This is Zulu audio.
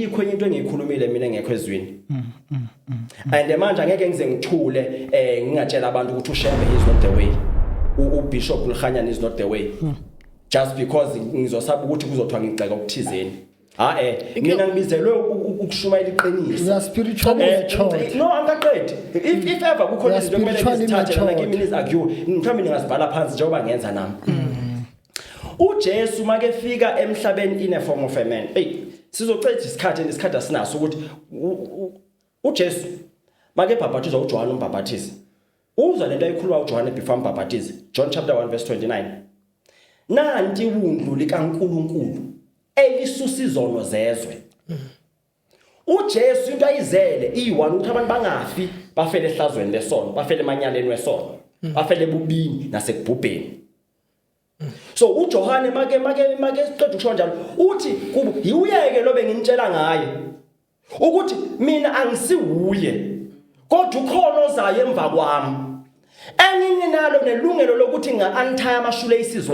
Ayikho enye into engiyikhulumile mina engekho ezwini. And manje angeke ngize ngithule ngingatshela abantu ukuthi uShembe is not the way. UBishop Lkhanyana is not the way. Just because ngizosaba ukuthi kuzothiwa ngigxeka okuthizeni. Ha mina ngibizelwe ukushumayela iqiniso. You are spiritually matured. No, angikaqedi. If ever kukhona You are izinto ekumele spiritually ngizithathe lana matured. kimi nizi-argue, mhlawumbe ningazibhala phansi njengoba ngenza nami. UJesu makefika emhlabeni in a form of a man. Hey, sizocetha isikhathi, isikhathi asinaso, ukuthi uJesu make bhabhathizwa uJohn umbhabhathisi. Uzwa lento ayikhuluma uJohn before ambhabhathize. John chapter 1 verse 29. Nanti iwundlu likaNkuluNkulu elisusa izono zezwe. UJesu into ayizele iyi-one ukuthi abantu bangafi, bafele ehlazweni lesono, bafele emanyaleni wesono, bafele ebubini nasekubhubheni. So uJohane make siqeda ukusho njalo, uthi kubo, "Yiwuyeke lo benginitshela ngaye ukuthi mina angisiwuye, kodwa ukhona ozayo emva kwami engingenalo nelungelo lokuthi nga-untie ama-shoelaces."